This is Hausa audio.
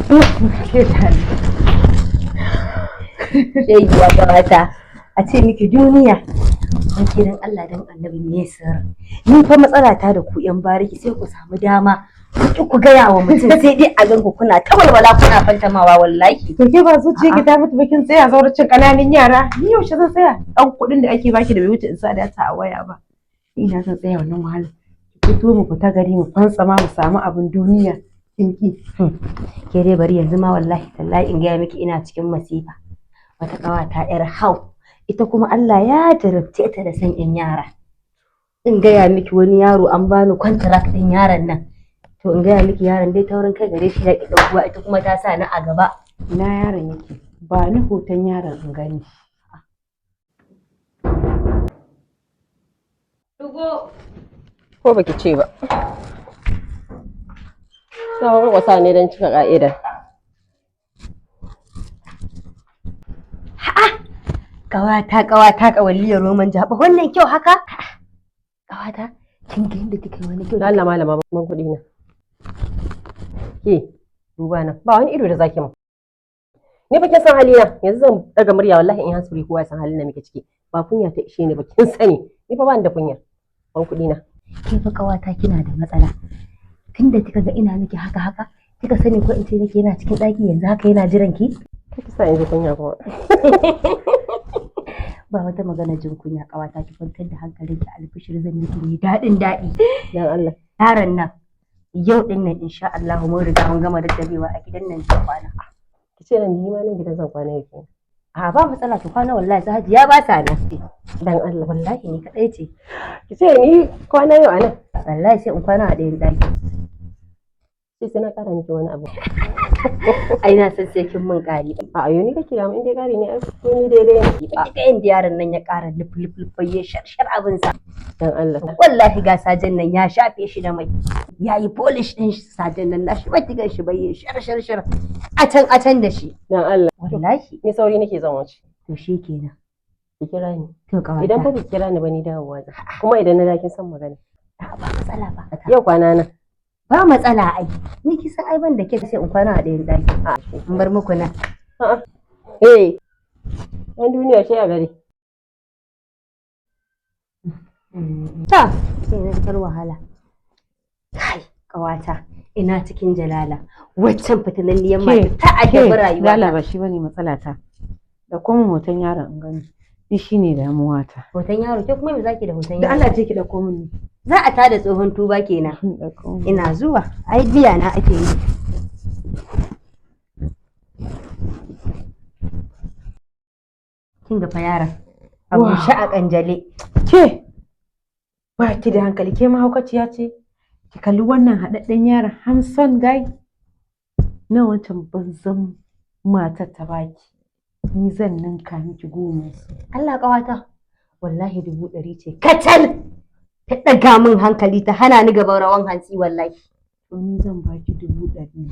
Ke da Shegiya ƙawata, a ce miki duniya. Wanke dan Allah dan Annabi, me sirri? Ni fa matsala ta da ku yan bariki, sai ku samu dama ku ki ku gaya wa mutum, sai dai a ganku kuna ta walwala, kuna fantamawa wallahi. To ke ba zuciya ki ta mutu bakin tsaya zauracin ƙananan yara. Ni yaushe zan tsaya? Ɗan kuɗin da ake baki da bai wuce in sa data a waya ba. Ina zan tsaya wannan wahala? Ki fito mu fita gari mu fantsama mu samu abin duniya. Kin ki. Ke dai bari, yanzu ma wallahi tallahi in gaya miki, ina cikin masifa. Wata ƙawata yar hau, ita kuma Allah ya jarabce ta da san yan yara. In gaya miki, wani yaro an bani contract ɗin yaron nan. To in gaya miki, yaron dai taurin kai gare shi, ya ƙi ɗaukuwa, ita kuma ta sa ni a gaba. Ina yaron yake? Ba ni hoton yaron in gani. Shigo. Ko baki ce ba. Na warwasa ne don cika ka'ida. Ƙawata, ƙawata, ƙawaliyar roman jaɓa, wannan kyau haka? Ƙawata, kin ga yadda kika yi wani kyau. Da Allah malama, ban kuɗi na. Ke duba na, ba wani ido da zaki min. Ni fa kin san halina, yanzu zan daga murya wallahi in hasuri, kowa ya san halin da muke ciki. Ba kunya ta ishe ni ba, kin sani. Ni fa ba ni da kunya. Ban kuɗi na. Ke fa ƙawata kina da matsala. Tunda kika ga ina miki haka haka, kika sani ko in ce miki yana cikin ɗaki yanzu haka yana jiran ki? Kake sa in ji kunya kuma. Ba wata magana jin kunya ƙawata, ki kwantar da hankalinki, albishir zan miki mai daɗin daɗi. Dan Allah. Yaron nan yau ɗin nan insha Allah mun riga mun gama daddabewa, a gidan nan zai kwana. Ki ce nan ni ma nan gidan zan kwana yau kenan. A ba matsala, ki kwana wallahi, su Hajiya ba sa nan. Dan Allah. Wallahi ni kaɗai ce. Ki ce ni kwana yau a nan. Wallahi sai in kwana a ɗayan ɗaki. Sai na ƙara miki wani abu. Ai na san sai kin mun ƙari. A ayo ni kake ga in dai ƙari ne, ai ko ni daidai ne. Kika inda yaron nan ya ƙara lif lif lif ya shar abin sa. Dan Allah. Wallahi ga sajen nan ya shafe shi da mai. Ya yi polish ɗin sajen nan nashi, ba ki gan shi ba, ya shar shar shar. A can a can da shi. Dan Allah. Wallahi. Ni sauri nake zan wuce. To shi kenan. Ki kira ni. To ƙawata. Idan ba ki kira ni ba, ni dawowa zan. Kuma idan na da kin san magana. A'a, ba matsala ba. Yau kwana na. Ba matsala ai. Ni kisan ai ban da ke, sai in kwana a ɗayan ɗaki. In bar muku nan. A'a. Eh. Yan duniya shi a gari. Ta, ina tar wahala. Kai, ƙawata, ina cikin jalala. Waccan fitinanniyar mata ta addabi rayuwa. Lala, ba shi bane matsala ta. Da kuma hoton yaron in gani. Ni shine damuwa ta. Hoton yaro, ke kuma me zaki da hoton Da yaro? Allah je ki dauko min ni. Za a tada tsohon tuba kenan. Dauko min. Ina zuwa, ai biya na ake yi. Kin ga fa yaron. Abu Wow. shi a kanjale. Ke ba ki da hankali, ke mahaukaciya ce? Ki kalli wannan haɗaɗɗen yaron, handsome guy. Na wancan banzan matar ta baki. Ni zan ninka miki goma su. Allah ƙawata, wallahi 100,000 ce kacal. Ta ɗaga min hankali, ta hana ni gaban rawan hantsi wallahi. To ni zan baki 200,000.